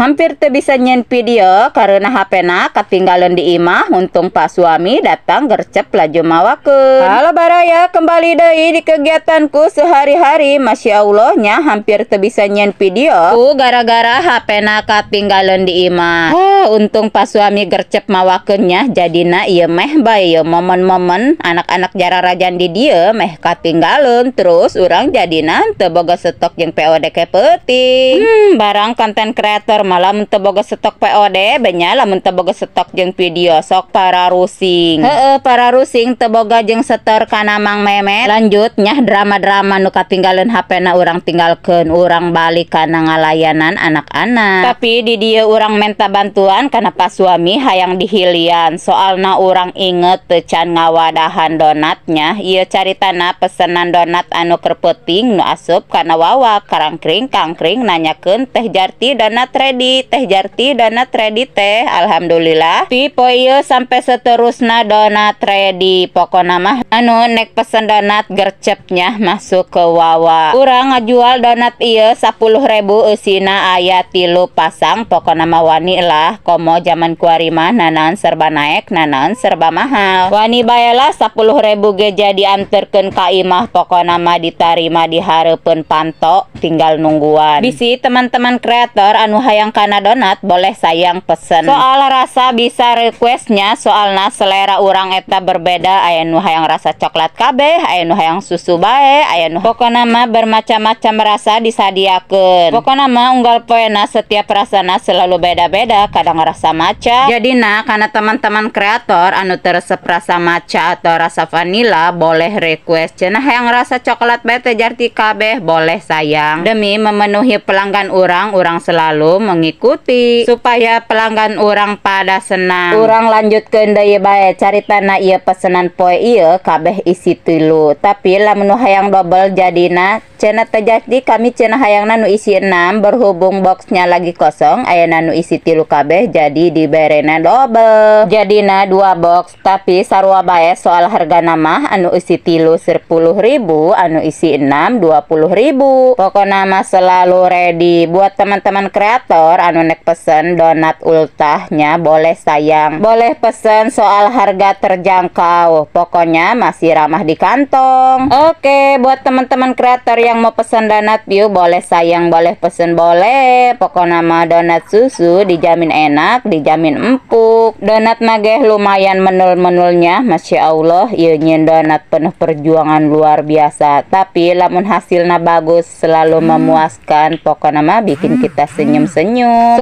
Hampir teu bisa nyieun video karena HP-na ketinggalan di imah. Untung pak suami datang gercep laju mawakeun. Halo baraya, kembali deui di kegiatanku sehari-hari. Masya Allah nya, hampir teu bisa nyieun video ku gara-gara HP-na ketinggalan di imah. Oh, untung pak suami gercep mawakeun nya, jadina ieu meh bae ieu momen-momen anak-anak jararajan di dieu meh katinggalan. Terus urang jadina teu boga stok jeung POD ke peuting. Barang konten kreator malah mun teu boga stok POD benya, lamun teu boga stok jeung video sok para rusing. Heeh, para rusing teu boga jeung setor kana Mang Memet. Lanjut nyah, drama-drama nu katinggalan HP-na urang tinggalkeun, urang balik kana ngalayanan anak-anak. Tapi di dieu urang menta bantuan kana pak suami hayang dihilian, soalna urang inget teu can ngawadahan donatnya. Ieu caritana pesenan donat anu keur peuting nu asup kana Wawa, karangkring kangkring nanyakeun, "Teh Jarti, donat ready? Teh Jarti, donat ready, Teh?" Alhamdulillah ti poe ieu sampai seterusna donat ready. Pokona mah anu nek pesen donat gercepnya masuk ke Wawa. Urang ngajual donat ieu 10.000, eusina aya 3 pasang. Pokona mah wani lah, komo zaman kuari mah nanaon serba naek, nanaon serba mahal, wani bae lah 10.000 ge jadi anterkeun ka imah. Pokona mah ditarima di hareupeun panto, tinggal nungguan. Bisi teman-teman kreator anu hayang kana donat boleh sayang pesen. Soal rasa bisa requestnya, soalna selera urang eta berbeda. Aya nu hayang rasa coklat kabeh, aya nu hayang susu bae, aya nu pokona mah bermacam-macam rasa disadiakeun. Pokona mah unggal poena setiap rasana selalu beda-beda, kadang rasa matcha. Jadina kana teman-teman kreator anu teu resep rasa matcha atau rasa vanila boleh request, cenah hayang rasa coklat bae, Teh Jarti kabeh, boleh sayang. Demi memenuhi pelanggan urang, urang selalu mengikuti supaya pelanggan urang pada senang. Urang lanjutkeun deui bae caritana. Ieu pesenan poe ieu kabeh isi 3, tapi lamun nu hayang double jadina cenah, "Teh Jarti, kami cenah hayangna nu isi 6." Berhubung boxnya lagi kosong, ayana nu isi 3 kabeh, jadi diberena double, jadina 2 box. Tapi sarua bae soal hargana mah, anu isi 3 10.000, anu isi 6 20.000. Pokokna mah selalu ready buat teman-teman kreator anu nek pesen donat ultahnya, boleh sayang, boleh pesen. Soal harga terjangkau, pokoknya masih ramah di kantong. Oke, buat teman-teman kreator yang mau pesen donat yuk, boleh sayang, boleh pesen, boleh. Pokoknya mah donat susu dijamin enak, dijamin empuk. Donat nageh lumayan menul-menulnya. Masya Allah, ieu nyieun donat penuh perjuangan luar biasa, tapi lamun hasilnya bagus selalu memuaskan. Pokoknya mah bikin kita senyum-senyum.